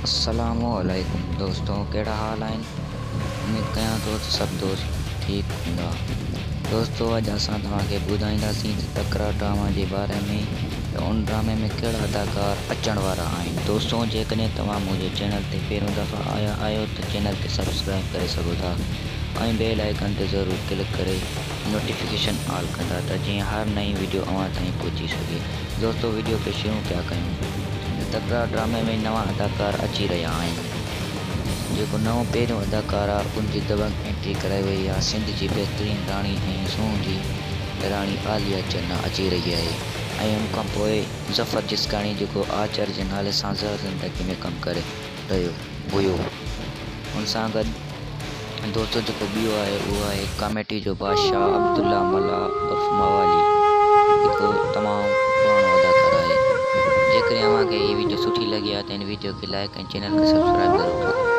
السلام عليڪم دوستو ڪهڙا حال آهن اميد ڪيان ٿو ته سڀ دوست ٺيڪ هوندا دوستو اڄ اسان توهان کي ٻڌائينداسين ته تڪرار ڊراما جي باري ۾ ته ان ڊرامي ۾ ڪهڙا اداڪار اچڻ وارا آهن دوستو جيڪڏهن توهان منهنجي چينل تي پهريون دفعا آيا آهيو ته چينل کي سبسڪرائب ڪري سگهو ٿا ۽ بيل آئيڪن تي ضرور ڪلڪ ڪري نوٽيفڪيشن آل ڪندا ته جيئن هر نئين وڊيو اوهان تائين پهچي سگهي دوستو وڊيو کي شروع پيا ڪيون. تڪرار ڊرامي ۾ نوان اداڪار اچي رهيا آهن. جيڪو نئون پهريون اداڪار آ ان جي دبنگ انٽري ڪرائي وئي آ سنڌ جي بهترين راڻي ۽ سونهن جي راڻي عاليه چنا اچي رهي آهي ۽ ان کان پوء ظفر جسڪاڻي جيڪو آچر جي نالي سان زهر زندگي ۾ ڪم ڪري رهيو هيو ان سان گڏ دوستو جيڪو ٻيو آهي اهو آهي ڪاميٽي جو بادشاهه عبدالله ملاح عرف موالي جيڪو تمام پراڻو اداڪار آهي جيڪڏهن اوهان کي هي ويڊيو سٺي لڳي آهي ته هن ويڊيو کي لائڪ ۽ چينل کي سبسڪرائب ضرور ڪندا.